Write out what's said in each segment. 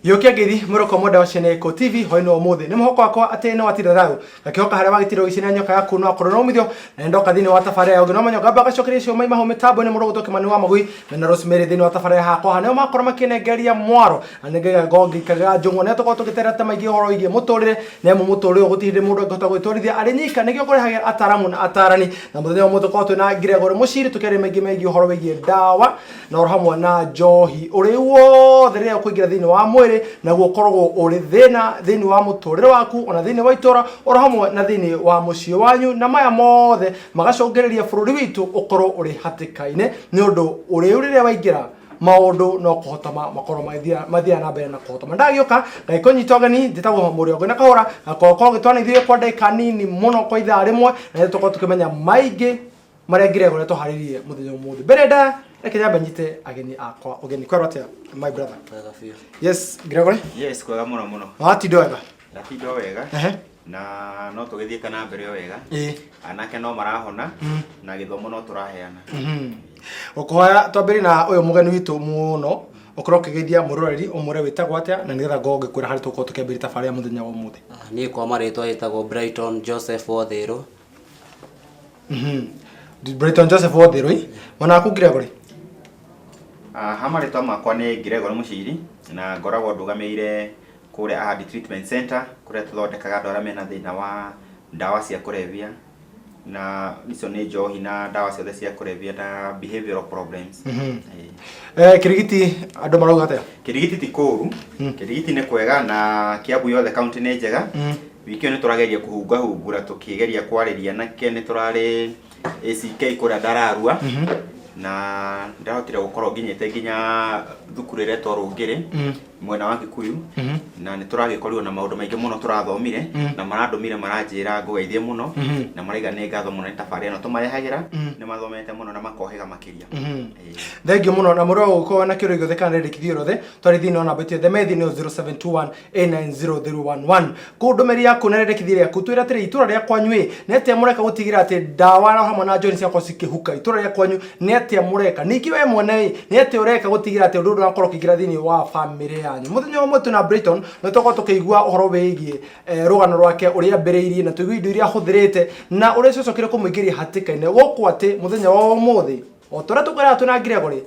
Gĩũkia ngeithi mũroko mwenda wa Ceneko TV hwainĩ wa ũmũthĩ nĩ mũhoko wakwa atĩ nĩ watinda thayũ ngakĩhoka harĩa wagĩtirwo gĩcina nyoka yaku no akorwo na umithio na nĩndoka thĩinĩ wa tabarĩra ya ũngĩ no manyo ngamba gacokeria cio mai mahu mĩtambo-inĩ mũndũ gũtwo Kĩmani wa Magui na Rosemary thĩinĩ wa tabarĩra hakwa nĩo makorwo makĩnengeria mwaro na nĩngaiga ngongĩikarĩra njũng'wa nĩo tũkorwo tũgĩtereta maingĩ ũhoro wĩgiĩ mũtũrĩre nĩ amu mũtũrĩre ũyũ gũtirĩ hĩndĩ mũndũ angĩhota gwĩtwarithia arĩ nyika nĩkĩo kũrehagĩra ataramu na atarani na mũthenya wa ũmũthĩ tũkorwo twĩna Gregory Mũciri tũkĩaria maingĩ megiĩ ũhoro wĩgiĩ ndawa na oro hamwe na njohi ũrĩu wothe rĩrĩa ũkũingĩra thĩinĩ wa mwĩrĩ naguo ũkoragwo ũrĩ thĩna thĩinĩ wa mũtũrĩre waku ona thĩinĩ wa itũra oro hamwe na thĩinĩ wa mũciĩ wanyu na maya mothe magacũngĩrĩria bũrũri witũ ũkorwo ũrĩ hatĩka-inĩ nĩ ũndũ ũrĩu rĩrĩa waingĩra maũndũ no kũhotoma makorwo mathiaga na mbere na kũhotoma ndagĩũka ngagĩkũnyita ũgeni njĩtagwo mũrĩongo na kahũra gakorwo gĩtwana ithuĩ kwa ndagĩka nini mũno kwa ithaa rĩmwe na nĩ tũkorwo tũkĩmenya maingĩ marĩa Gregory tũharĩrie mũthenya ũmũthĩ mbere nda reke nyambe nyite ageni akwa ũgeni kwerwo atĩa my brother? Wega biũ. Yes, Gregory. Yes, kwega mũno mũno. Watinda wega? Ndatinda o wega. Na no tũgĩthiĩte na mbere o wega. Anake no marahona na gĩthomo no tũraheana. Ũkũhoya twambĩrĩrie na ũyũ mũgeni witũ mũno ũkorwo ũkĩgeithia mũroreri ũmwĩre wĩtagwo atĩa na nĩgetha ngorwo ngĩkwĩra harĩa tũgũkorwo tũkĩambĩrĩria tabarĩra ya mũthenya wa ũmũthĩ. Ah, niĩ kwa marĩtwa ĩtagwo Brighton Joseph Wothĩrũ. Brighton Joseph Wothĩrũ mwena waku Gregory? Ah, ha marĩtwa makwa nĩ Gregory Mũciri na ngoragwo ndũgamĩrĩire kũrĩa Ahadi Treatment Center kũrĩa tũthondekaga andũ arĩa mena thĩna wa ndawa cia kũrebia na icio nĩ njohi na ndawa ciothe cia kũrebia na behavioral problems. Eh, Kĩrigiti andũ marauga atĩa? Kĩrigiti ti kũũru, Kĩrigiti nĩ kwega na Kiambu yothe kaunti nĩ njega. Wiki ĩyo nĩ tũrageria kũhungahungura tũkĩgeria kwarĩria anake nĩ tũrarĩ ACK kũrĩa Ndararua na ndahotire gũkorwo nginyĩte nginya thukuru ĩrĩa ĩretwo Rũngĩrĩ mwena wa Kikuyu na nĩ tũragĩkorirwo na maũndũ maingĩ mũno tũrathomire na marandũmire maranjĩra ngũgeithie mũno na maraiga nĩ ngatho mũno nĩ tabarĩra ĩno tũmarehagĩra nĩ mathomete mũno na makohĩga makĩria. Ĩĩ. Thengiũ mũno na mũrũ gũkorwo na kĩũria gĩothe kana rĩndĩkithio rĩothe twarĩ thĩinĩ wa namba itũ ya themethi nĩyo 0721 890311 kũu ndũmĩrĩri yaku na rĩndĩkithio rĩaku twĩre atĩrĩ itũra rĩa kwanyu ĩ nĩ atĩa mũreka gũtigĩrĩra atĩ ndawa na hamwe na njohi ciakorwo cikĩhuka itũra rĩa kwanyu nĩ atĩa mũreka ningĩ we mwene ĩ nĩ atĩa ũreka gũtigĩrĩra atĩ ũndũ ũyũ ndũnakorwo ũkĩingĩra thĩinĩ wa bamĩrĩ yanyu mũthenya ũmwe twĩna Brighton nĩ tũkorwo tũkĩigua ũhoro wĩgiĩ rũgano rwake ũrĩa ambĩrĩirie na tũigue indo iria ahũthĩrĩte na ũrĩa ciacokire kũmũingĩria hatĩka-inĩ gũkũ atĩ mũthenya wa ũmũthĩ o ta ũrĩa tũkwĩraga twĩna Gregory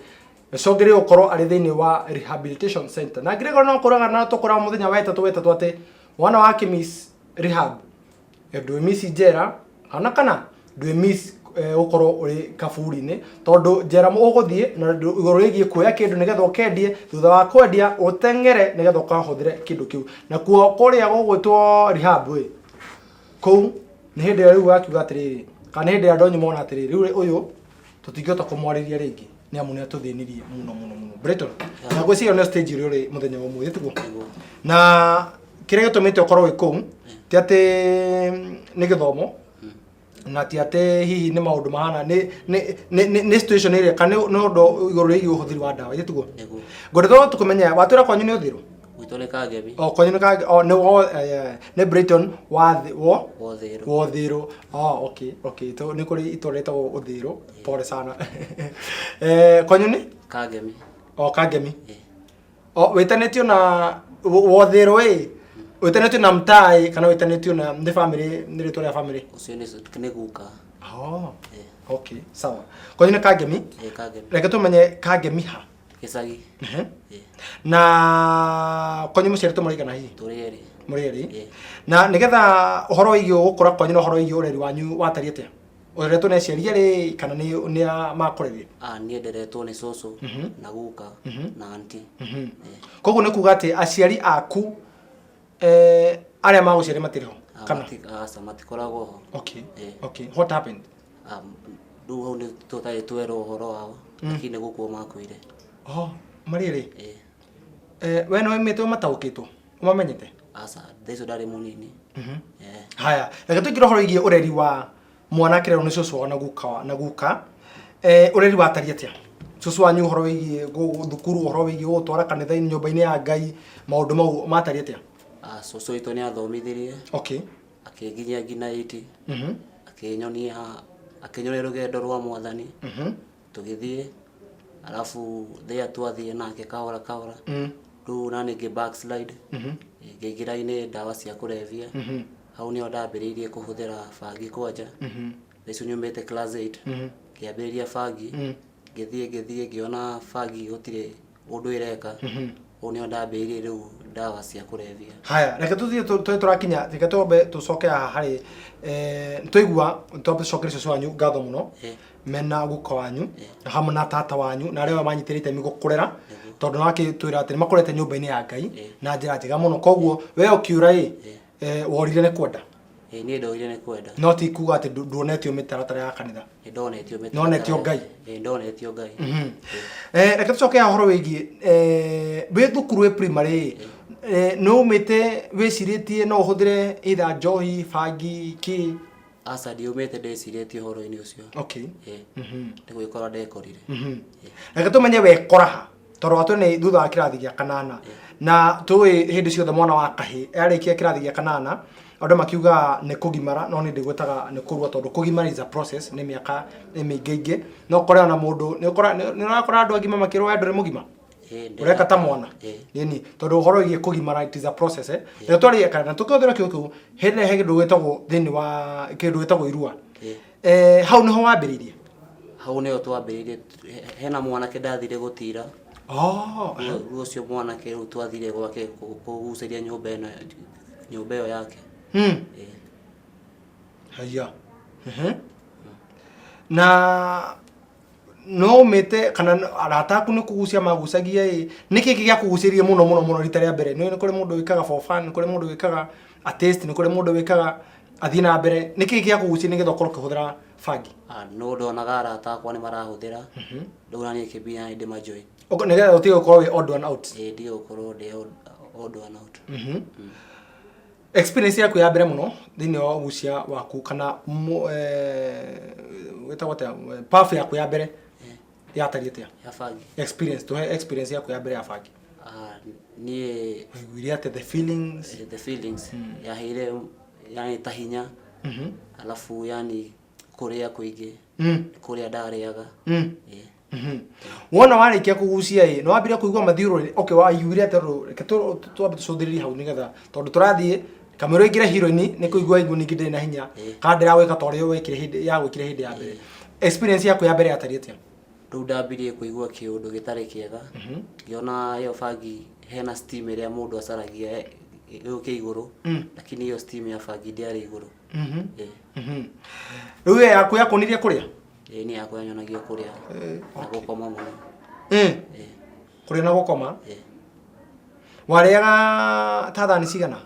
Gĩcũngĩrĩ gũkorwo arĩ thĩinĩ wa rehabilitation center na Gregory no kũraga na tũkũraga mũthenya wa ĩtatũ wetatũ atĩ mwana wa kĩmiss rehab ndwĩ miss njera kana ndwĩ miss gũkorwo ũrĩ kaburi-inĩ tondũ njera ũgũthiĩ na igũrũ rĩgiĩ kuoya kĩndũ nĩgetha ũkendie thutha wa kwendia ũteng'ere nĩgetha ũkahũthĩre kĩndũ kĩu nakuo kũrĩa gũgwĩtwo rehab ĩ kũu nĩ hĩndĩ ĩrĩa rĩu wakiuga atĩrĩrĩ kana nĩ hĩndĩ ĩrĩa andũ anyu mona atĩrĩrĩ rĩu ũyũ tũtingĩhota kũmwarĩria rĩngĩ nĩ amu nĩ atũthĩnirie mũno mũno mũno Breton na ngwĩciria nĩ stage ĩrĩa ũrĩ mũthenya wa ũmũthĩ tiguo na kĩrĩa gĩtũmĩte ũkorwo wĩ kũu ti atĩ nĩ gĩthomo na ti atĩ hihi nĩ maũndũ mahana nĩ nĩ nĩ nĩ situation ĩrĩa kana nĩ ũndũ igũrũ rĩgiĩ ũhũthĩri wa ndawa githĩ tiguo Nĩguo. ngwenda tũkorwo tũkĩmenya watwĩra kwanyu nĩ ũthĩrũ Gwitũ nĩ Kangemi. O kwanyu nĩ o nĩ wo nĩ Brighton wa thĩ wo Wothĩrũ. Wothĩrũ. Oh, okay, okay. To nĩ kũrĩ itũra rĩtagwo Ũthĩrũ. Pole sana. Eh, kwanyu nĩ? Kangemi. O Kangemi. O wĩtanĩtio na Wothĩrũ ĩ? Wĩtanĩtio na mtaa ĩ kana wĩtanĩtio na nĩ family nĩ rĩtwa rĩa family? Ũcio nĩ nĩ guka. Oh. Okay, sawa. Kwanyu nĩ Kangemi? Ĩ Kangemi. Reke tũmenye Kangemi ha. Gĩcagi. Na kwanyu mũciarĩtwo mũrĩ aigana hihi? Tũrĩ erĩ. Mũrĩ erĩ. Na nĩgetha ũhoro wĩgiĩ gũkũra kwanyu na ũhoro wĩgiĩ ũreri wanyu watariĩ atĩa? Ũreretwo nĩ aciari erĩ kana nĩ nĩ a makũrerire? Ah, niĩ nderetwo nĩ cũcũ na guka na aunty. Koguo nĩ kuga atĩ aciari aku arĩa magũciarire matirĩ ho Ah, kana? Aca, matikoragwo ho. Okay. Okay. What happened? Ah, rĩu hau nĩ tũtarĩ twerwo ũhoro wao lakini gũkua makuire. Oh, marĩ erĩ? Ĩĩ. We nĩ waumĩte ũmataũkĩtwo? Ũmamenyete? Aca, thaa icio ndarĩ mũnini. Haya, reke tũingĩre ũhoro wĩgiĩ ũreri wa mwana akĩrerwo nĩ cũcũ wao na guka na guka. Ũreri watariĩ atĩa? Cũcũ wanyu ũhoro wĩgiĩ thukuru, ũhoro wĩgiĩ gũgũtwara kanitha-inĩ, nyũmba-inĩ ya Ngai, maũndũ mau matariĩ atĩa? Ah, cũcũ witũ nĩ athomithirie. Okay. Akĩnginyia nginya 80. Akĩnyonia, akĩnyonia rũgendo rwa Mwathani. Tũgĩthiĩ, alafu there twathiĩ nake kahora kahora. Rĩu nani ngĩ backslide. Ngĩingĩra-inĩ ndawa cia kũrebia. Hau nĩho ndambĩrĩirie kũhũthĩra bangi kwanja. Thaa icio nyumĩte class 8. Ngĩambĩrĩria bangi. Ngĩthiĩ ngĩthiĩ ngĩona bangi gũtirĩ ũndũ ĩreka. Hau nĩho ndambĩrĩirie rĩu ndawa cia kũrebia. Haya, reke tũthiĩ tũrĩ tũrakinya, reke twambe tũcoke haha harĩ twaigua, twambe tũcokerie cũcũ wanyu ngatho mũno mena guka wanyu na hamwe na tata wanyu na arĩa manyitĩrĩte itemi gũkũrera, tondũ nĩ wakĩtwĩra atĩ nĩ makũrete nyũmba-inĩ ya Ngai na njĩra njega mũno. Koguo we ũkiũra ĩ, worire nĩ kwenda? Ĩĩ, niĩ ndorire nĩ kwenda. No ti kuga atĩ nduonetio mĩtaratara ya kanitha? Nĩ ndonetio mĩtaratara. Nonetio Ngai? Ĩĩ, ndonetio Ngai. Reke tũcoke haha ũhoro wĩgiĩ wĩ thukuru wĩ primary ĩ, nĩ umĩte wĩcirĩtie no ũhũthĩre either njohi, bangi, kĩ? Aca, ndiumĩte ndĩcirĩtie ũhoro-inĩ ũcio. Ĩĩ. Nĩ gwĩkora ndekorire. Reke tũmenye wekora ha, tondũ watũ nĩ thutha wa kĩrathi gĩa kanana, na tũĩ hĩndĩ ciothe mwana wa kahĩ arĩkia kĩrathi gĩa kanana andũ makiuga nĩ kũgimara, no nĩ ndĩgwĩtaga nĩ kũrua, tondũ kũgimara is a process, nĩ mĩaka mĩingĩ ingĩ, no ũkore ona mũndũ nĩ ũkora nĩ ũrakora andũ agima makĩrwo we ndũrĩ mũgima, ũreka ta mwana. Ĩni, tondũ ũhoro wĩgiĩ kũgimara, it is a process. Reke twarie kana tũkĩhũthĩra kiugo kĩu, hĩndĩ he kĩndũ gĩtagwo thĩinĩ wa kĩndũ gĩtagwo irua. Hau nĩho wambĩrĩirie? Hau nĩho twambĩrĩirie. Hena mwanake ndathire gũtira. Rĩu ũcio mwanake rĩu twathire gwake kũgucĩria nyũmba ĩno, nyũmba ĩyo yake. Haya. Na no umĩte kana arata aku nĩ kũgucia magucagia ĩ, nĩkĩ gĩa kũgucĩrĩria mũno mũno mũno rita rĩa mbere? Nĩ kũrĩ mũndũ wĩkaga for fun, nĩ kũrĩ mũndũ wĩkaga a taste, nĩ kũrĩ mũndũ wĩkaga athiĩ na mbere. Nĩkĩ gĩa kũgucĩrĩria nĩgetha ũkorwo ũkĩhũthĩra bangi? No ndonaga arata akwa nĩ marahũthĩra, rĩu naniĩ kĩmbia nĩ ndĩmajoin. Nĩgetha ũtige gũkorwo wĩ odd one out. Ĩĩ, ndige gũkorwo ndĩ odd one out. Experience yaku ya mbere mũno thĩinĩ wa ũgucia waku kana wĩtagwo atĩa, puff yaku ya mbere yatariĩ atĩa? Ya bangi. Experience, tũhe experience yaku ya mbere ya bangi. Niĩ waiguire atĩa, the feelings? The feelings yaheire yani ta hinya, alafu yani kũrĩa kũingĩ, kũrĩa ndarĩaga. Wona warĩkia kũgucia ĩ, nĩ wambire kũigua mathiũrũrĩ? Okay, waiguire atĩa? Tondũ reke twambe tũcũthĩrĩrie hau, nĩgetha tondũ tũrathiĩ kamũira ũingĩre hero-inĩ nĩ kũigua waigua ningĩ ndĩrĩ na hinya kana ndĩragwĩka ta ũrĩa wekire hĩndĩ ya gwĩkire hĩndĩ ya mbere. Experience yaku ya mbere yatariĩ atĩa? Rĩu ndambirie kũigua kĩũndũ gĩtarĩ kĩega, ngĩona ĩyo bangi hena steam ĩrĩa mũndũ acaragia yũke igũrũ, lakini ĩyo steam ya bangi ndĩarĩ igũrũ. Rĩu ĩyo yaku yakuonirie kũrĩa? Ĩĩ, nĩ yakwa yanyonagia kũrĩa na gũkoma mũno. Kũrĩa na gũkoma? Warĩaga ta thani cigana?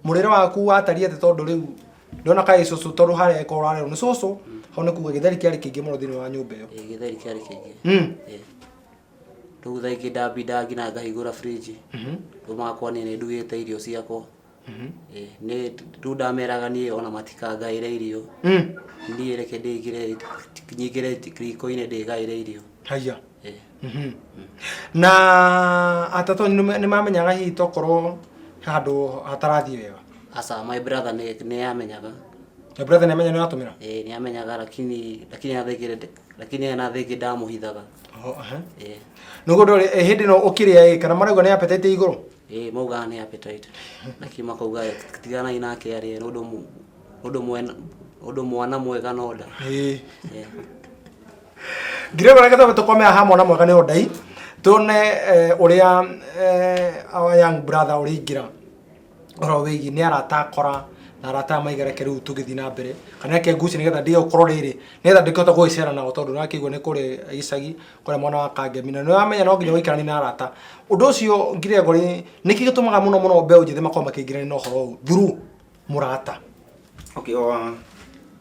Mũrĩre waku watariĩ atĩa? Tondũ rĩu ndona kaĩ cũcũ, tondũ harĩa ĩkorwo ũrarerwo nĩ cũcũ, hau nĩ kuga gĩtheri kĩarĩ kĩingĩ mũno thĩinĩ wa nyũmba ĩyo. Ĩĩ, gĩtheri kĩarĩ kĩingĩ. Rĩu thaa ingĩ ndambindaga nginya ngahingũra fridge. Rĩu magakorwo niĩ nĩ ndugĩte irio ciakwa. Nĩ rĩu ndameraga niĩ ona matikangaĩre irio. Niĩ reke ndĩigĩre, nyingĩre riko-inĩ ndĩgaĩre irio. Haya. Na atatũ anyu nĩ mamenyaga hihi tokorwo he handũ hatarathiĩ wega? Aca, my brother nĩ amenyaga. My brother nĩ amenya nĩ ũratũmĩra? Ĩĩ, nĩ amenyaga, lakini lakini ona thaa ingĩ ndamũhithaga. Oh, aha. Nĩguo ndũrĩ hĩndĩ ĩno ũkĩrĩa ĩ, kana marauga nĩ appetite igũrũ? Ĩĩ, maugaga nĩ appetite. Lakini makauga tiganai nake arĩe, nĩ ũndũ mwana mwega no nda. Ĩĩ. Ngirego, reke twambe tũkome haha, mwana mwega nĩ ondai, tuone ũrĩa our young brother ũrĩingĩra ũhoro wĩgiĩ nĩ arata akora na arata aya maiga reke rĩu tũgĩthiĩ na mbere kana reke ngucie nĩgetha ndige gũkorwo rĩrĩ, nĩgetha ndĩkĩhote gũgĩcera nao, tondũ nĩwakĩigua nĩ kũrĩa gĩcagi kũrĩa mwana wa Kangemi, na nĩwamenya no nginya ũikaranie na arata. Ũndũ ũcio Ngirego rĩ, nĩkĩ gĩtũmaga mũno mũno mbeũ njĩthĩ makorwo makĩingĩrania na ũhoro ũyũ through mũrata? Okay,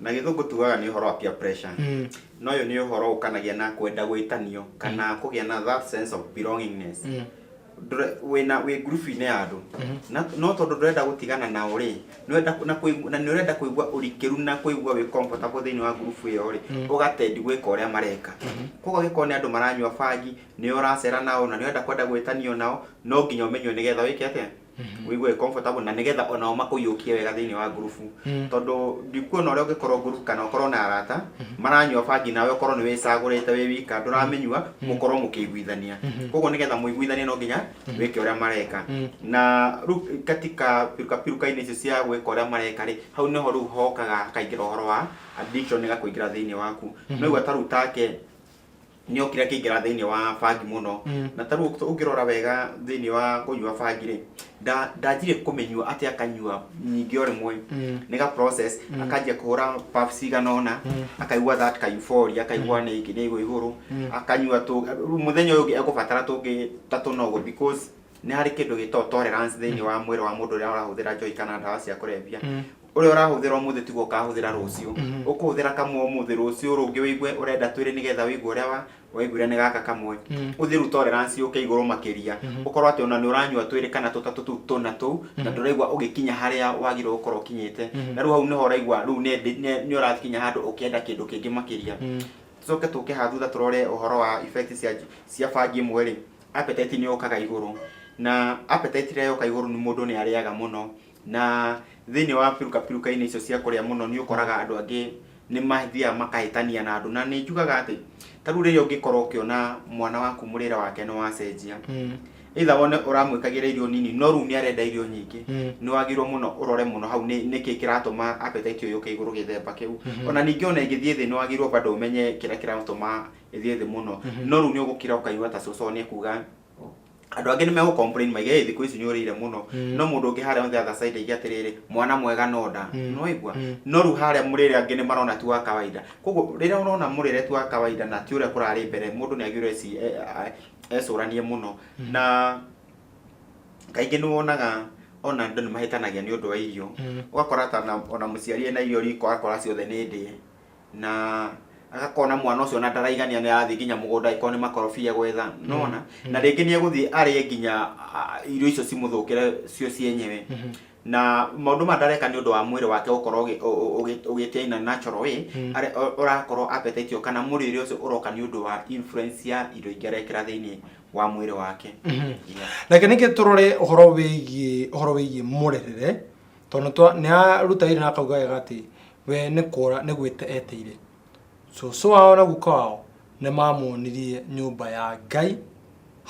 na gĩthũngũ tugaga nĩ ũhoro wa peer pressure. No ũyũ nĩ ũhoro ũkanagia na kwenda gwĩtanio kana kũgĩa na that sense of belongingness. Wĩna wĩ ngurubu-inĩ ya andũ, na no tondũ ndũrenda gũtigana nao rĩ, nĩũrenda na na nĩ ũrenda kũigua ũrikĩru na kũigua wĩ comfortable thĩinĩ wa ngurubu ĩyo rĩ, ũgatendi gwĩka ũrĩa mareka. Koguo angĩkorwo nĩ andũ maranyua bangi, nĩ ũracera nao na nĩ ũrenda kwenda gwĩtanio nao, no nginya ũmenywo nĩgetha wĩke atĩa? Wĩigue wĩ comfortable na nĩgetha onao makũiyũkie wega thĩinĩ wa ngurubu, tondũ ndikuona ũrĩa ũngĩkorwo ngurubu kana ũkorwo na arata maranyua bangi nawe ũkorwo nĩ wĩcagũrĩte wĩ wika ndũramĩnyua, mũkorwo mũkĩiguithania. Koguo nĩgetha mũiguithanie no nginya wĩke ũrĩa mareka. Na rĩu katika piruka piruka-inĩ icio cia gwĩka ũrĩa mareka rĩ, hau nĩho rĩu hokaga hakaingĩra ũhoro wa addiction ĩgakũingĩra thĩinĩ waku. No ta rĩu take nĩ okire akĩingĩra thĩinĩ wa bangi mũno. Na ta rĩu ũngĩrora wega thĩinĩ wa kũnyua bangi rĩ, ndanjirie kũmĩnyua atĩ akanyua nyingĩ o rĩmwe. Nĩ ga process, akanjia kũhũra puffs cigana ũna, akaigua that ka euphoria, akaigua nĩ nĩ igũ igũrũ, akanyua tũ rĩu mũthenya ũyũ ũngĩ ekũbatara tũngĩ ta tũna ũguo, because nĩ harĩ kĩndũ gĩtagwo tolerance thĩinĩ wa mwĩrĩ wa mũndũ ũrĩa ũrahũthĩra njohi kana ndawa cia kũrebia. Ũrĩa ũrahũthĩra ũmũthĩ tiguo ũkahũthĩra rũciũ. Ũkũhũthĩra kamwe ũmũthĩ, rũciũ rũngĩ wĩigue ũrenda twĩrĩ nĩgetha wĩigue ũrĩa waiguire nĩ gaka kamwe. Ũthiĩ rĩu tolerance yũke igũrũ makĩria, ũkorwo atĩ ona nĩ ũranyua twĩrĩ kana tũtatũ tũu tũna tũu, na ndũraigua ũgĩkinya harĩa wagĩrĩirwo gũkorwo ũkinyĩte. Na rĩu hau nĩho ũraigua rĩu nĩ ũrakinya handũ ũkĩenda kĩndũ kĩngĩ makĩria. Tũcoke tũke haha thutha tũrore ũhoro wa effect cia bangi ĩmwe rĩ, appetite nĩ yũkaga igũrũ. Na appetite rĩrĩa yoka igũrũ nĩ mũndũ nĩ arĩaga mũno. Na thĩinĩ wa piruka piruka-inĩ icio cia kũrĩa mũno nĩ ũkoraga andũ angĩ nĩ mathiaga makahĩtania na andũ. Na nĩ njugaga atĩ ta rĩu rĩrĩa ũngĩkorwo ũkĩona mwana waku mũrĩre wake nĩ wacenjia, either wone ũramwĩkagĩra irio nini no rĩu nĩ arenda irio nyingĩ, nĩ wagĩrĩirwo mũno ũrore mũno hau nĩkĩ kĩratũma appetite ĩyo yũke igũrũ gĩthemba kĩu. Ona ningĩ ona ĩngĩthiĩ thĩ nĩ wagĩrĩirwo bado ũmenye kĩrĩa kĩratũma ĩthiĩ thĩ mũno. No rĩu nĩ ũgũkira ũkaigua ta cũcũ nĩ ekuga, andũ angĩ nĩ megũ complain maige, "Ĩ, thikũ ici nĩ ũrĩire mũno." No mũndũ ũngĩ harĩa on the other side aige atĩrĩrĩ, "Mwana mwega no nda." Nĩ waigua? No rĩu harĩa mũrĩre angĩ nĩ marona ti wa kawaida. Koguo rĩrĩa ũrona mũrĩre ti wa kawaida na ti ũrĩa kũrarĩ mbere, mũndũ nĩ agĩrĩirwo ecũranie mũno. Na kaingĩ nĩ wonaga ona andũ nĩ mahĩtanagia nĩ ũndũ wa irio. Ũgakora ta ona mũciari ena irio riko, agakora ciothe nĩ ndĩe, na agakona mwana ũcio ona ndaraigania, nĩ arathiĩ nginya mũgũnda angĩkorwo nĩ makorobia gwetha nona, na rĩngĩ nĩ egũthiĩ arĩe nginya irio icio cimũthũkĩre cio cienyewe. Na maũndũ maya ndareka nĩ ũndũ wa mwĩrĩ wake gũkorwo ũgĩtia in a natural way. Ũrakorwo appetite ĩyo kana mũrĩre ũcio ũroka nĩ ũndũ wa influence ya indo ingĩ arekĩra thĩinĩ wa mwĩrĩ wake. Yeah. Reke ningĩ tũrore ũhoro wĩgiĩ mũrerere, tondũ nĩ aruta wĩra na akauga wega atĩ we nĩ kũra nĩ gwĩte eteire cũcũ wao na guka wao nĩ mamuonirie nyũmba ya Ngai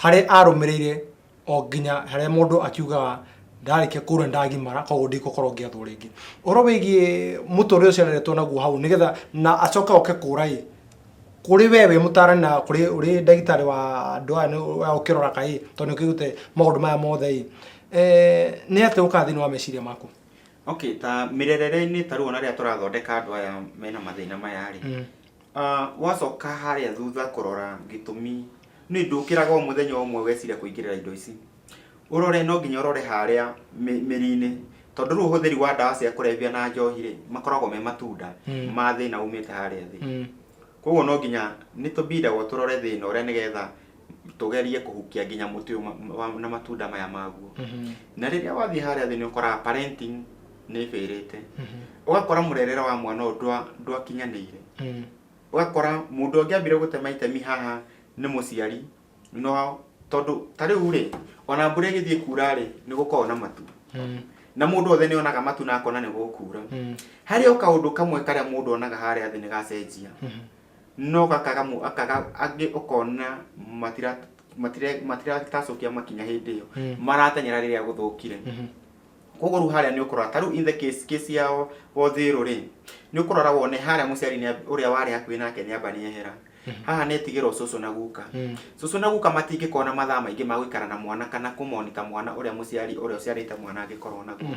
harĩa arũmĩrĩire o nginya harĩa mũndũ akiugaga ndarĩkia kũra ndagimara, koguo ndikũkorwo ngĩathwo rĩngĩ. Ũhoro wĩgiĩ mũtũrĩre ũcio areretwo naguo hau nĩgetha na acoke oke kũra ĩ kũrĩ we wĩ mũtarani na kũrĩ ũrĩ ndagĩtarĩ wa andũ aya nĩ wa ũkĩrora kaĩ tondũ nĩ ũkĩrute maũndũ maya mothe ĩ, nĩ atĩa ũkaga thĩinĩ wa meciria maku? Okay, ta mĩrerere-inĩ ta rĩu ona rĩrĩa tũrathondeka andũ aya mena mathĩna maya rĩ, wacoka harĩa thutha kũrora gĩtũmi, nĩ ndũkĩraga o mũthenya ũmwe weciria kũingĩrĩra indo ici. Ũrore no nginya ũrore harĩa mĩri-inĩ, tondũ rĩu ũhũthĩri wa ndawa cia kũrebia na njohi rĩ, makoragwo me matunda ma thĩna umĩte harĩa thĩ. Koguo no nginya nĩ tũbindagwo tũrore thĩna ũrĩa nĩgetha tũgerie kũhukia nginya mũtĩ ũyũ na matunda maya maguo. Na rĩrĩa wathiĩ harĩa thĩ nĩ ũkoraga parenting nĩ ĩbĩrĩte. Ũgakora mũrerere wa mwana ũyũ ndwakinyanĩire. Ũgakora mũndũ ũngĩambire gũtema itemi haha nĩ mũciari, no tondũ ta rĩu rĩ, ona mbura ĩgĩthiĩ kura rĩ, nĩ gũkoragwo na matu. Na mũndũ othe nĩ onaga matu na akona nĩ gũkura. Harĩ o kaũndũ kamwe karĩa mũndũ onaga harĩa thĩ nĩ gacenjia. No gakaga akaga angĩ ũkona matiratacũkia makinya hĩndĩ ĩyo. Marateng'era rĩrĩa gũthũkire. Koguo rĩu harĩa nĩ ũkũrora ta rĩu in the case ya Wothĩrũ rĩ, nĩ ũkũrora wone harĩa mũciari ũrĩa warĩ hakuhĩ nake nĩ amba nĩ ehera. Haha nĩ etigĩrwo cũcũ na guka. Cũcũ na guka matingĩkorwo na mathaa maingĩ ma gũikara na mwana kana kũmonita mwana ũrĩa mũciari ũrĩa ũciarĩte mwana angĩkorwo naguo.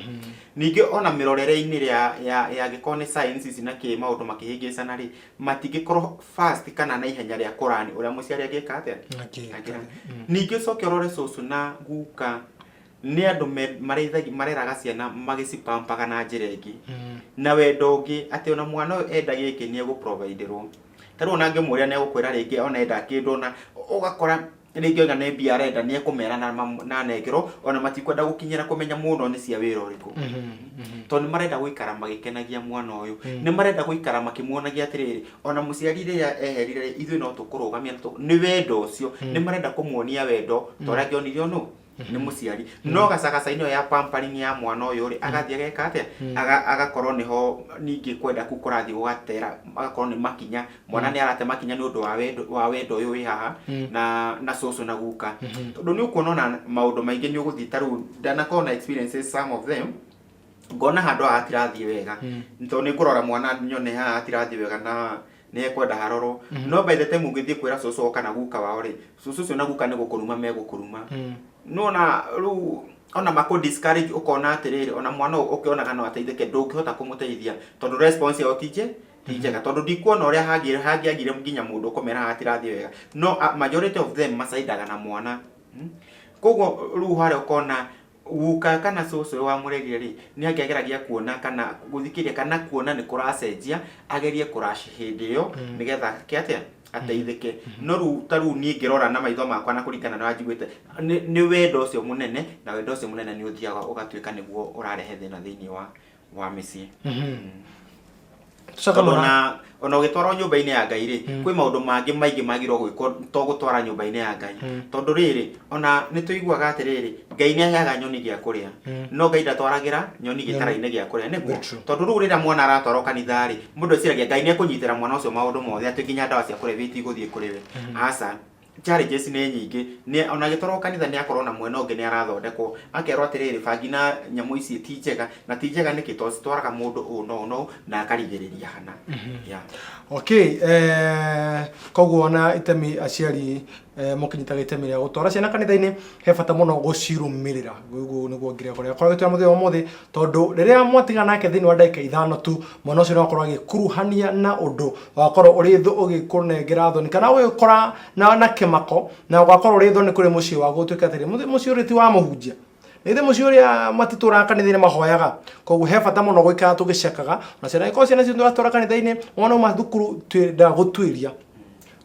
Ningĩ ona mĩrorere-inĩ ya angĩkorwo nĩ signs ici na kĩ maũndũ makĩhĩngĩcana rĩ, matingĩkorwo fast kana na ihenya rĩa kũrani ũrĩa mũciari angĩka atĩa? Angĩka. Angĩra. Ningĩ ũcoke ũrore cũcũ na guka nĩ andũ marĩithagia mareraga ciana magĩcipampaga na njĩra ĩngĩ na wendo ũngĩ, atĩ ona mwana ũyũ enda gĩkĩ nĩ egũproviderwo. Ta rĩu ona angĩmũria nĩ egũkwĩra rĩngĩ ona enda kĩndũ, ona ũgakora rĩngĩ oiga nĩ mbia arenda nĩ ekũmera na anengerwo, ona matikwenda gũkinyĩra kũmenya mũno nĩ cia wĩra ũrĩkũ, tondũ nĩ marenda gũikara magĩkenagia mwana ũyũ, nĩ marenda gũikara makĩmuonagia atĩrĩrĩ, ona mũciari rĩrĩa eherire ithuĩ no tũkũrũgamia na nĩ wendo ũcio nĩ marenda kũmuonia wendo ta ũrĩa angĩonirio nũ. Nĩ mũciari no gacagaca-inĩ ĩyo ya pampering ya mwana ũyũ rĩ, agathiĩ ageka atĩa? Agakorwo nĩho ningĩ kwenda kũu kũrathiĩ gũgatera, agakorwo nĩ makinya mwana nĩ arate makinya nĩ ũndũ wa wendo ũyũ wĩ haha na cũcũ na guka, tondũ nĩ ũkuona ona maũndũ maingĩ nĩ ũgũthiĩ ta rĩu ndanakorwo na experiences, some of them, ngona handũ haha hatirathiĩ wega, tondũ nĩ ngũrora mwana nyone haha hatirathiĩ wega na nĩ ekwenda harorwo, no by the time ũngĩthiĩ kwĩra cũcũ wao kana guka wao rĩ, cũcũ ũcio na guka nĩ gũkũruma megũkũruma. Nĩwona rĩu ona makũ discourage, ũkona atĩrĩrĩ, ona mwana ũyũ ũkĩonaga no ateithĩke, ndũngĩhota kũmũteithia tondũ response yao ti njega, tondũ ndikuona ũrĩa hangĩagire nginya mũndũ ũkũmera haha hatirathiĩ wega, no majority of them macaindaga na mwana. Koguo rĩu harĩa ũkona guka kana cũcũ ũyũ wamũrerire rĩ, nĩ angĩageragia kuona kana gũthikĩrĩria kana kuona nĩ kũracenjia, agerie kũraci hĩndĩ ĩyo nĩgetha ke atĩa ateithĩke. No rĩu ta rĩu niĩ ngĩrora na maitho makwa na kũringana na ũrĩa njiguĩte, nĩ wendo ũcio mũnene, na wendo ũcio mũnene nĩ ũthiaga ũgatuĩka nĩguo ũrarehe thĩna thĩinĩ wa mĩciĩ. Tũcoke Tondũ mũno. ona ũgĩtwarwo nyũmba-inĩ ya Ngai rĩ, kwĩ maũndũ mangĩ maingĩ magĩrĩirwo gwĩkwo to gũtwara nyũmba-inĩ ya Ngai, tondũ rĩrĩ, ona nĩ tũiguaga atĩrĩrĩ, Ngai nĩ aheaga nyoni gĩa kũrĩa, no Ngai ndatwaragĩra nyoni gĩtara-inĩ gĩa kũrĩa nĩguo. Very true. Tondũ rĩu rĩrĩa mwana aratwarwo kanitha rĩ, mũndũ eciragia Ngai nĩ ekũnyitĩra mwana ũcio maũndũ mothe, atĩ nginya ndawa cia kũrebia itigũthiĩ kũrĩ we. Aca, challenges nĩ nyingĩ. Nĩ ona agĩtwarwo kanitha nĩ akorwo na mwena ũngĩ nĩ arathondekwo, akerwo atĩrĩrĩ, bangi na nyamũ ici ti njega, na ti njega nĩkĩ? Tondũ citwaraga mũndũ ũũ na ũũ na ũũ, na akarigĩrĩria hana, yeah. Okay, koguo ona itemi aciari mũkĩnyitaga itemi rĩa gũtwara ciana kanitha-inĩ, he bata mũno gũcirũmĩrĩra. Ũguo nĩguo ngĩrĩa korwo gĩtwĩra mũthenya wa ũmũthĩ, tondũ rĩrĩa mwatigana nake thĩinĩ wa ndagĩka 5 tu, mwana ũcio no akorwo agĩkuruhania na ũndũ wakorwo ũrĩ thũ ũgĩkũnengera thoni kana ũgĩkora na kĩmako, na ũgakorwo ũrĩ thoni kũrĩ mũciĩ waku, ũtuĩke atĩrĩ mũciĩ ũrĩ ti wa mũhunjia, nĩ mũciĩ ũrĩa matitũraga kanitha-inĩ mahoyaga. Koguo he bata mũno gũikara tũgĩcekaga na ciana, ikorwo ciana citũ tũratwara kanitha-inĩ, mwana uma thukuru twĩndaga gũtuĩria.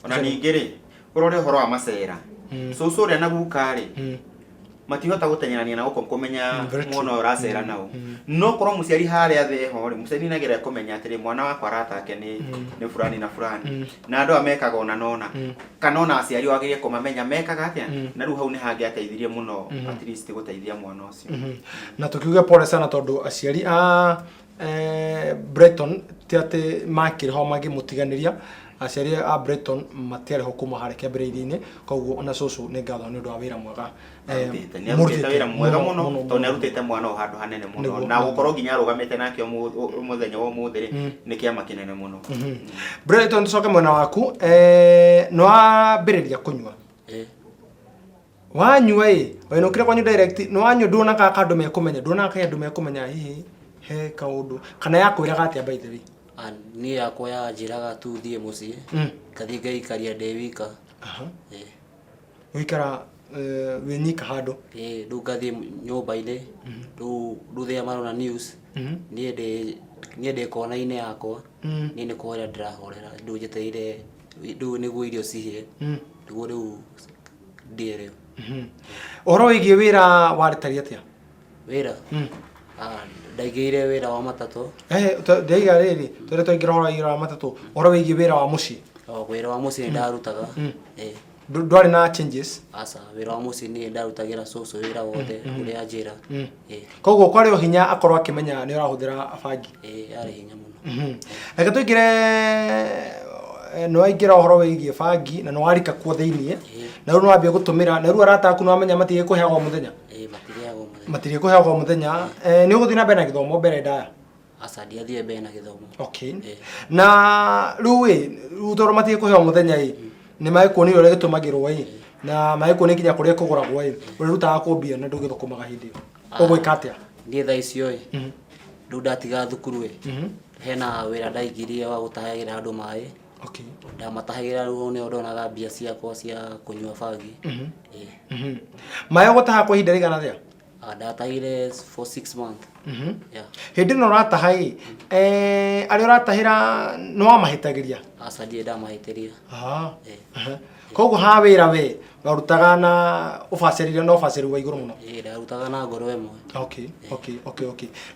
Ona ningĩ rĩ, ũrore ũhoro wa macera, cũcũ ũrĩa na guka rĩ, matihota gũteng'erania na gũkũ kũmenya Very true. mwana ũyũ ũracera nao, no korwo mũciari harĩa thĩ ho rĩ, mũciari nĩ kũmenya atĩrĩ, mwana wakwa arata ake nĩ fulani na fulani, na andũ aya mekaga ona nona, kana ona aciari wagĩrĩire kũmamenya mekaga atĩa, na rĩu hau nĩ hangĩateithirie mũno at least gũteithia mwana ũcio. Na tukiuge pole sana, tondũ aciari a Brighton ti atĩ makĩrĩ ho mangĩmũtiganĩria. Aciari a Brighton matiarĩ ho kuma harĩa kĩambĩrĩria-inĩ, koguo ona cũcũ nĩ ngatho nĩ ũndũ wa wĩra mwega Arutĩte, nĩ arutĩte wĩra mwega mũno, tondũ nĩ mũno. Arutĩte mwana ũyũ handũ hanene mũno, na gũkorwo nginya arũgamĩte nake mũthenya wa ũmũthĩ rĩ, nĩ kĩama kĩnene mũno. Brighton, tucoke mwena waku, nĩ wambĩrĩria kũnyua. Eh. Wanyua ĩ, wainũkire kwanyu direct, nĩ wanyua, nduonaga ka andũ mekũmenya, nduonaga ka andũ mekũmenya hihi he kaũndũ, kana yakwĩraga atĩa, by the way? Ah, niĩ yakwa yanjĩraga tu thiĩ mũciĩ, ngathiĩ ngaikaria ndĩ wika. Eh. Gũikara wĩ nyika handũ? Ĩĩ, rĩu ngathiĩ nyũmba-inĩ, rĩu rĩrĩa marona news, niĩ ndĩ kona-inĩ yakwa, niĩ nĩ kũhorera ndĩrahorera, rĩu njetereire rĩu nĩguo irio cihĩe, nĩguo rĩu ndĩe rĩu. Ũhoro wĩgiĩ wĩra warĩtari atĩa? Wĩra? Ah, ndaingĩrire wĩra wa matatũ. Ndaiga rĩrĩ, tũrĩa twaingĩra ũhoro wĩgiĩ wa matatũ, ũhoro wĩgiĩ wĩra wa mũciĩ. O wĩra wa mũciĩ nĩ ndarutaga. Ĩĩ. Ndwarĩ na changes? Aca, wĩra wa mũciĩ niĩ ndarutagĩra cũcũ wĩra wothe ũrĩa anjĩra. Ĩĩ. Koguo kwarĩ o hinya akorwo akĩmenya nĩ ũrahũthĩra bangi? Ĩĩ, yarĩ hinya mũno. Reke tũingĩre, nĩ waingĩra ũhoro wĩgiĩ bangi na nĩ warika kuo thĩiniĩ, na rĩu nĩ wambia gũtũmĩra, na rĩu arata aku nĩ wamenya matigĩkũheaga o mũthenya? Ĩĩ, matirĩaga o mũthenya. Matirĩkũheaga o mũthenya. Nĩ ũgũthiĩ na mbere na gĩthomo mbere ndaya? Aca, ndiathiĩ mbere na gĩthomo. Okay. Ĩĩ. Na rĩu ĩ, rĩu tondũ matigĩkũhe o mũthenya ĩ, nĩ magĩkuonia ũrĩa gĩtũmagĩrwo ĩ, na magĩkuonia nginya kũrĩa kũgũragwo ĩ, ũrĩrutaga kũ mbia na ndũgĩthũkũmaga hĩndĩ ĩyo? Ũgwĩka atĩa? Niĩ thaa icio ĩ, rĩu ndatiga thukuru ĩ, hena wĩra ndaingĩrire wa gũtahagĩra andũ maĩ. Ndamatahagĩra, rĩu nĩho ndonaga mbia ciakwa cia kũnyua bangi. Ĩĩ. Maĩ ũgũtaha kwa ihinda rĩigana atĩa? Ah, ndatahire for 6 months. Yeah. Hĩndĩ ĩno ũrataha ĩ, arĩa ũratahĩra nĩ wamahĩtagĩria? Aca, ndirĩ ndamahĩtĩria. Ĩĩ. Koguo ha wĩra we warutaga na ũbacĩrĩre na ũbacĩrĩru wa igũrũ mũno? Ĩĩ, ndarutaga na ngoro ĩmwe. Okay.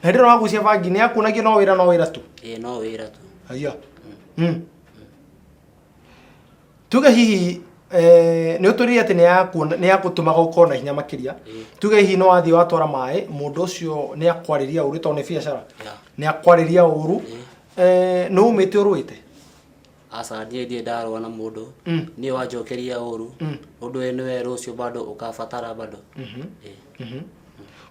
Na hĩndĩ ĩno wagucia bangi nĩ yakuonagia no wĩra, no wĩra tu? Ĩĩ, no wĩra tu. Haya. Tuge hihi Nĩ ũtwĩrire atĩ nĩ yakũtũmaga ũkorwo na hinya makĩria. Tuge hihi nĩ wathiĩ watwara maĩ, mũndũ ũcio nĩ akwarĩria ũru tondũ nĩ biacara. Nĩ akwarĩria ũru. Nĩ umĩte ũrũĩte? Aca, niĩ ndirĩ ndarũa na mũndũ. Niĩ wanjokeria ũru, ũndũ ũyũ nĩwe rũciũ bado ũkabatara bado. Ĩĩ.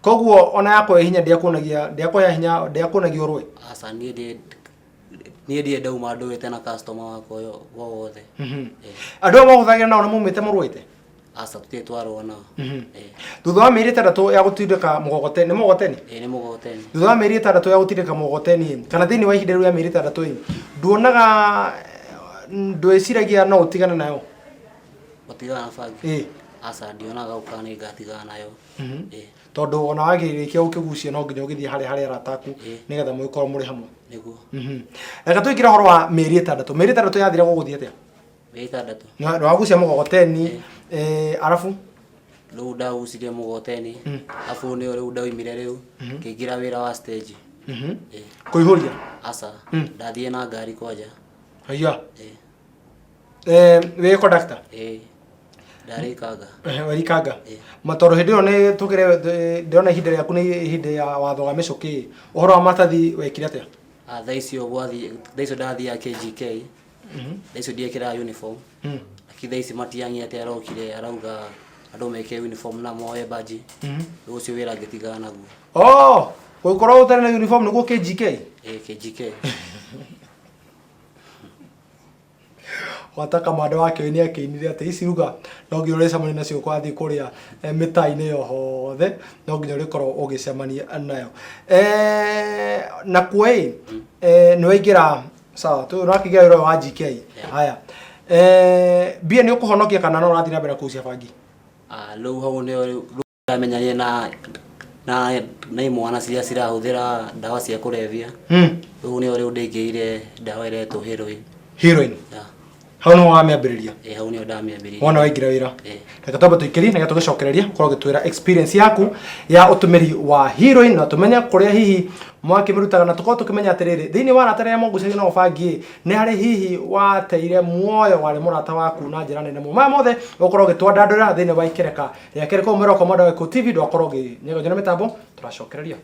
Koguo ona yakũhe hinya ndĩakuonagia, ndĩakũhe hinya, ndĩakuonagia ũrũe? Aca, niĩ ndirĩ niĩ ndirĩ ndauma ndũĩte na customer wakwa ũyũ wothe. Ĩĩ. Andũ aya mahũthagĩra nao nĩ mumĩte mũrũĩte? Aca, tũtirĩ twarũa nao. Ĩĩ. Thutha wa mĩeri 6 ya gũtindĩka mũgogoteni, nĩ mũgogoteni? Ĩĩ, nĩ mũgogoteni. Thutha wa mĩeri 6 ya gũtindĩka mũgogoteni, kana thĩinĩ wa ihinda rĩu rĩa mĩeri 6 ĩ, nduonaga, ndwĩciragia no ũtigane nayo? Gũtigana na bangi? Ĩĩ. Aca, ndionaga gũka nĩ ngatigana nayo. Ĩĩ. Tondũ ona wagĩrĩkia gũkĩgucia no nginya ũgĩthiĩ harĩa harĩa arata aku nĩgetha mũgĩkorwo mũrĩ hamwe. Nĩguo. Reke tũingĩre ũhoro wa mĩeri 6. Mĩeri 6 yathira gũgũthiĩ atĩa? Mĩeri 6. Nĩ wagucia mũgogoteni, arabu? Rĩu ndagucirie mũgogoteni, arabu nĩyo rĩu ndaumire rĩu, ngĩingĩra wĩra wa stage. Ĩĩ. Kũihũria? Aca, ndathiĩ na ngari kwanja. Haiya. Ĩĩ. Wĩ conductor? Ĩĩ. Ndarĩ kanga. Wĩ kanga. Ma tondũ hĩndĩ ĩyo nĩ tũkĩre, ndĩrona ihinda rĩaku nĩ ihinda ya watho wa mĩcũkĩ. Ũhoro wa matathi wekire atĩa? Thaa icio gwathiĩ, thaa icio ndathiaga KGK. Thaa icio ndiekĩraga uniform. Lakini thaa ici Matiang'i atĩ arokire arauga andũ mekĩre uniform na moe badge. Rĩu ũcio wĩra ngĩtigana naguo. Oh, gũkorwo ũtarĩ na uniform nĩguo KGK? Ĩĩ, KGK. Gwata kamanda wa Kĩoi nĩ akĩinire atĩ ici ruga no nginya ũrĩcemania nacio kwathiĩ kũrĩa mĩtaa-inĩ yothe no nginya ũrĩkorwo ũgĩcemania nayo. Nakuo ĩ, nĩ waingĩra sawa, ũrakĩingĩra wĩra ũyũ wa GK. Haya. Mbia nĩ ũkũhonokia kana no ũrathiĩ na mbere na kũgucia bangi? Rĩu hau nĩho rĩu ndamenyanie na imwana ciria cirahũthĩra ndawa cia kũrebia. Rĩu nĩho rĩu ndaingĩrire ndawa ĩretwo heroin. Heroin? Yeah. Hau nĩho wamĩambĩrĩria? Ĩĩ, hau nĩho ndamĩambĩrĩirie. Wona waingĩra wĩra? Ĩĩ. Reke twambe tũikĩrie nĩgetha tũgĩcokererie ũkorwo ũgĩtwĩra experience yaku ya ũtũmĩri wa heroin na tũmenye kũrĩa hihi mwakĩmĩrutaga na tũkorwo tũkĩmenya atĩrĩrĩ thĩinĩ wa arata arĩa mũgucagia nao bangi ĩ, nĩ harĩ hihi wateire muoyo warĩ mũrata waku na njĩra nene mũno. Maya mothe ũkorwo ũgĩtwandandũrĩra thĩinĩ wa ikereka rĩa kerĩ kũu mwena wakwa mwena wa Gĩkũyũ TV ndwakorwo ũkĩnyegenywo na mĩtambo tũracokereria.